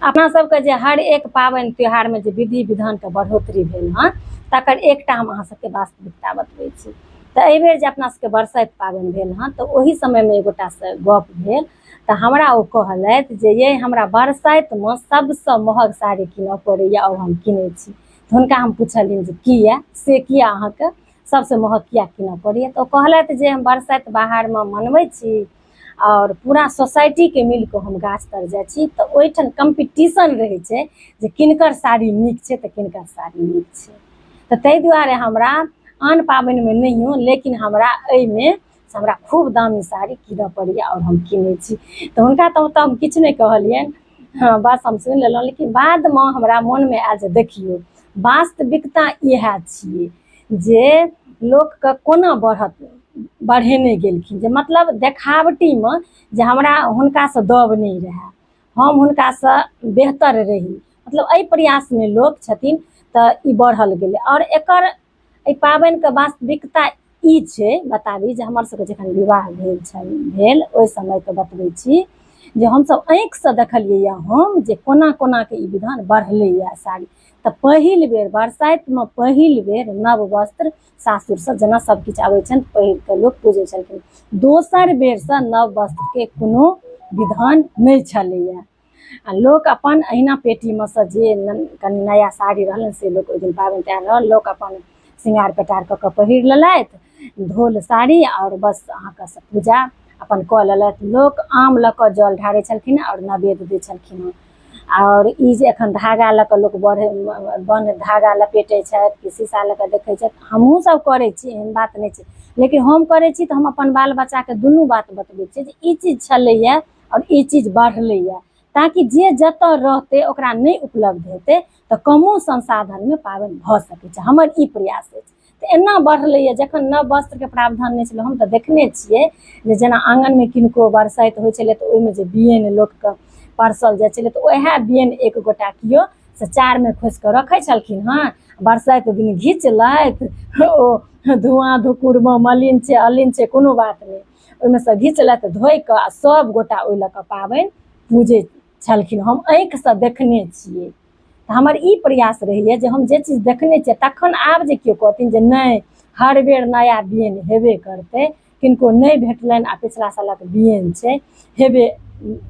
अपना सबके जे हर एक पाबनि त्योहारमे जे विधि विधानके बढ़ोतरी भेल हँ, तकर एकटा हम अहाँ सबके वास्तविकता बतबै छी। तऽ एहिबेर जे अपना सबके बरसाइत पाबनि भेल हँ, तऽ ओहि समयमे एक गोटासँ गप भेल, तऽ हमरा ओ कहलथि जे ये हमरा बरसाइतमे सबसँ महग साड़ी कीनऽ पड़ैए आओर हम कीनै छी। तऽ हुनका हम पुछलियनि जे किया से किया अहाँके सबसँ महग किया कीनऽ पड़ैए? तऽ ओ कहलथि जे हम बरसाइत बाहरमे मनबै छी आओर पूरा सोसाइटीके मिलकऽ हम गाछ तर जाइ छी, तऽ ओहिठाम कम्पीटिशन रहै छै जे किनकर साड़ी नीक छै तऽ किनकर साड़ी नीक छै। तऽ ताहि दुआरे हमरा आन पाबनिमे नहियो, लेकिन हमरा एहिमे से हमरा खूब दामी साड़ी कीनऽ पड़ैए आओर हम कीनै छी। तऽ हुनका तऽ ओतऽ हम किछु नहि कहलियनि, हँ बस हम सुनि लेलहुँ, लेकिन बादमे हमरा मोनमे आयल जे देखियौ वास्तविकता इएह छियै जे लोकके कोना बढ़त बढ़ेने गेलखिन, जे मतलब देखावटीमे जे हमरा हुनकासँ दब नहि रहए, हम हुनकासँ बेहतर रही, मतलब एहि प्रयासमे लोक छथिन, तऽ ई बढ़ल गेलै। आओर एकर एहि पाबनिके वास्तविकता ई छै, बताबी जे हमर सबके जखन विवाह भेल छल भेल ओहि समयके बतबै छी जे हमसब आँखिसँ देखलियै यऽ हम जे कोना कोनाके ई विधान बढ़लैया साड़ी। तऽ पहिल बेर बरसाइतमे पहिल बेर नव वस्त्र सासुरसँ जेना सब किछु आबै छनि पहिर कऽ लोक पूजै छलखिन। दोसर बेरसँ नव वस्त्रके कोनो विधान नहि छलैया आ लोक अपन अहिना पेटीमे सँ जे कनि नया साड़ी रहलनि से लोक ओहि दिन पाबनि तिहार रहल, लोक अपन श्रृंगार पेटार कऽ कऽ पहिर लेलथि धोल साड़ी आओर बस अहाँके से पूजा अपन कऽ लेलथि। लोक आम लऽ कऽ जल ढारै छलखिन आओर नवेद दै छलखिन हँ। आओर ई जे एखन धागा लऽ कऽ लोक बढ़ै बन्ह धागा लपेटै छथि कि शीशा लऽ कऽ देखै छथि, हमहूँ सब करै छी, एहन बात नहि छै, लेकिन हम करै छी तऽ हम अपन बाल बच्चाके दुनू बात बतबै छियै जे ई चीज छलैया आओर ई चीज बढ़लैया, ताकि जे जतऽ रहतै ओकरा नहि उपलब्ध हेतै तऽ कमो संसाधनमे पाबनि भऽ सकै छै। हमर ई प्रयास अछि। तऽ एना बढ़लैए, जखन नव वस्त्रके प्रावधान नहि छलै, हम तऽ देखने छियै जे जेना आङ्गनमे किनको बरसाइत होइ छलै तऽ ओहिमे जे बियैन लोकके परसल जाइ छलै, तऽ उएह बियैन एक गोटा केओ से चारमे खोसि कऽ रखै छलखिन हँ, बरसाइत दिन घीचलथि, ओ धुआँ धुकुरमे मलिन छै अलिन छै कोनो बात नहि, ओहिमे सँ घीचलथि धोइ कऽ आ सब गोटा ओहि लऽ कऽ पाबनि पूजै छलखिन। हम आँखिसँ देखने छियै। तऽ हमर ई प्रयास रहैए जे हम जे चीज देखने छियै, तखन आब जे केओ कहथिन जे नहि हर बेर नया बियैन हेबे करतै, किनको नहि भेटलनि आ पिछला सालक बियैन छै हेबे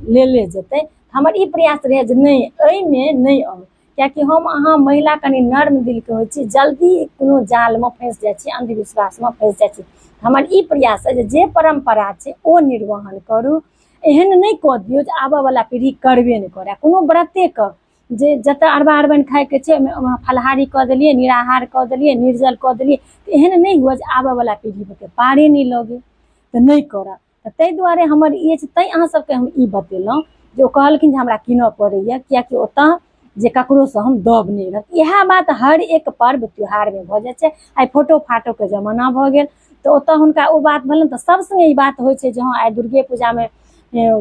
लेले जेतै, हमर ई प्रयास रहैए जे नहि एहिमे नहि आउ, कियाकि हम अहाँ महिला कनि नर्म दिलके होइ छी, जल्दी कोनो जालमे फँसि जाइ छी, अन्धविश्वासमे फँसि जाइ छी। हमर ई प्रयास अइ जे जे परम्परा छै ओ निर्वहन करू, एहन नहि कऽ दियौ जे आबऽवला पीढ़ी करबे नहि करए कोनो व्रतेके, जे जतऽ अरबा अरबाइन खाइके छै ओहिमे अहाँ फलाहारी कऽ देलियै, निराहार कऽ देलियै, निर्जल कऽ देलियै, तऽ एहन नहि हुए जे आबऽवला पीढ़ीके पारे नहि लगै तऽ नहि करऽ। तऽ ताहि दुआरे हमर ई अछि, तैँ अहाँ सबके हम ई बतेलहुँ जे ओ कहलखिन जे हमरा कीनऽ पड़ैए कियाकि ओतऽ जे ककरोसँ हम दब नहि रहत। इएह बात हर एक पर्व त्योहारमे भऽ जाइ छै। आइ फोटो फाटोके जमाना भऽ गेल, तऽ ओतऽ हुनका ओ बात भेलनि, तऽ सब सङ्गे ई बात होइ छै जे हँ आइ दुर्गे पूजामे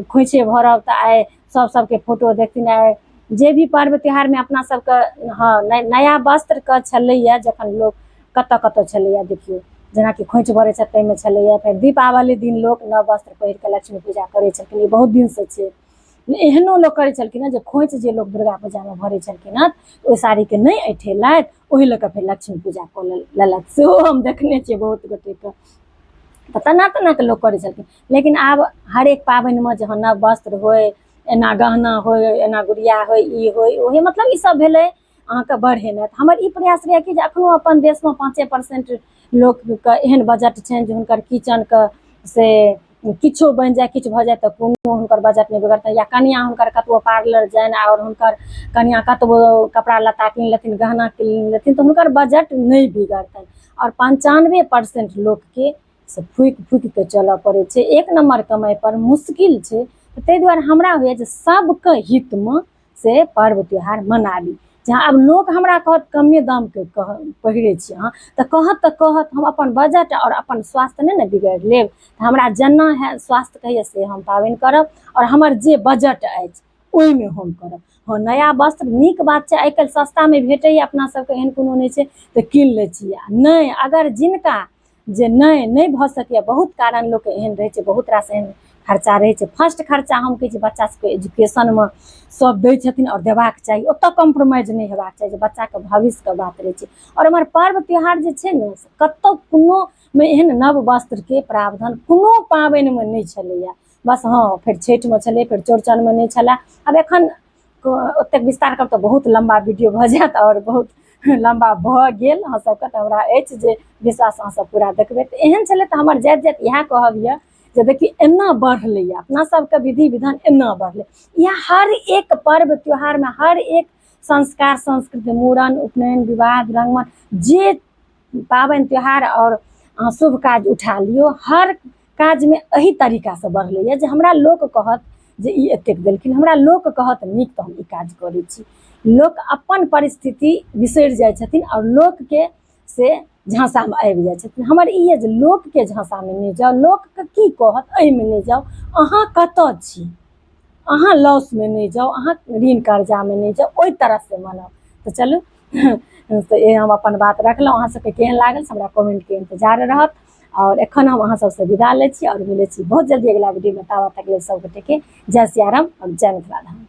खोइछे भरब तऽ आइ सब सबके फोटो देखथिन। आइ जे भी पर्व त्योहारमे अपना सबके हँ नया वस्त्रके छलैया, जखन लोक कतऽ कतऽ छलैया देखियौ, जेनाकि खोइछ भरै छथि ताहिमे छलैया, फेर दीपावली दिन लोक नव वस्त्र पहिर कऽ लक्ष्मी पूजा करै छलखिन, ई बहुत दिनसँ छै। एहनो लोक करै छलखिन हँ जे खोइछ जे लोक दुर्गा पूजामे भरै छलखिन हँ ओहि साड़ीके नहि ऐठेलथि, ओहि लऽ कऽ फेर लक्ष्मी पूजा कऽ लेलथि, सेहो हम देखने छियै बहुत गोटेके। तऽ तेना तेना कऽ लोक करै छलखिन, लेकिन आब हरेक पाबनिमे जे हँ नव वस्त्र होइ, एना गहना होइ, एना गुड़िया होइ, ई होइ ओ होइ, मतलब ई सब भेलै अहाँके बढ़ेनाइ। तऽ हमर ई प्रयास रहै कि जे एखनो अपन देशमे 5% लोकके एहन बजट छनि जे हुनकर किचनके से किछो बनि जाय किछु भऽ जाय तऽ कोनो हुनकर बजट नहि बिगड़तनि, या कनिआँ हुनकर कतबो पार्लर जानि आओर हुनकर कनिआँ कतबो कपड़ा लत्ता कीन लेथिन, गहना कीन लेथिन, तऽ हुनकर बजट नहि बिगड़तनि। आओर 95% लोकके से फूकि फूकि कऽ चलऽ पड़ै छै, एक नम्बर कमाइ पर मुश्किल छै। ताहि दुआरे हमरा होइए जे सबके हितमे से पर्व त्योहार मनाबी। जहाँ आब लोक हमरा कहत कमे दामके कह पहिरै छी अहाँ, तऽ कहत तऽ कहत, हम अपन बजट आओर अपन स्वास्थ्य नहि ने बिगाड़ि लेब। तऽ हमरा जेना है स्वास्थ्य कहैए से हम पाबनि करब, आओर हमर जे बजट अछि ओहिमे हम करब। हँ नया वस्त्र नीक बात छै, आइ काल्हि सस्तामे भेटैए अपना सबके, एहन कोनो नहि छै तऽ कीन लै छी। आ नहि अगर जिनका जे नहि नहि भऽ सकैए, बहुत कारण लोकके एहन रहै छै, बहुत रास एहन खर्चा रहै छै। फर्स्ट खर्चा हम कहै छी बच्चा सबके एजुकेशनमे सब दै छथिन आओर देबाक चाही, ओतऽ कॉम्प्रोमाइज नहि हेबाक चाही, जे बच्चाके भविष्यके बात रहै छै। आओर हमर पर्व त्योहार जे छै ने, कतौ कोनोमे एहन नव वस्त्रके प्रावधान कोनो पाबनिमे नहि छलैया। बस हँ, फेर छठिमे छलै, फेर चौड़चनमे नहि छलै। आब एखन ओतेक विस्तार करब तऽ बहुत लम्बा वीडियो भऽ जायत आओर बहुत लम्बा भऽ गेल अहाँ सबके, तऽ हमरा अछि जे विश्वास अहाँ सब पूरा देखबै। तऽ एहन छलै तऽ हमर जाइत जाइत इएह कहब यऽ जे देखियौ एना बढ़लैए अपना सबके विधि विधान, एना बढ़लै। इएह हर एक पर्व त्योहारमे हर एक संस्कार संस्कृति, मूड़न, उपनयन, विवाह, दुरागमन, जे पाबनि त्योहार आओर अहाँ शुभ काज उठा लियौ, हर काजमे एही तरीकासँ बढ़लैए जे हमरा लोक कहत जे ई एतेक देलखिन, हमरा लोक कहत नीक तऽ हम ई काज करै छी। लोक अपन परिस्थिति बिसरि जाइ छथिन आओर लोकके से झाँसामे आबि जाइ छथिन। हमर ई यऽ जे लोकके झाँसामे नहि जाउ, लोकके की कहत एहिमे नहि जाउ। अहाँ कतऽ छी, अहाँ लॉसमे नहि जाउ, अहाँ ऋण कर्जामे नहि जाउ, ओहि तरहसँ मनाउ। तऽ चलू, तऽ ई हम अपन बात रखलहुँ। अहाँ सबके केहन लागल से हमरा कमेंटके इन्तजार रहत। आओर एखन हम अहाँ सबसँ विदा लै छी आओर मिलै छी बहुत जल्दी अगिला वीडियोमे। ताबत तक लेल सब गोटेके जय सियाराम आओर जय मिथिला धाम।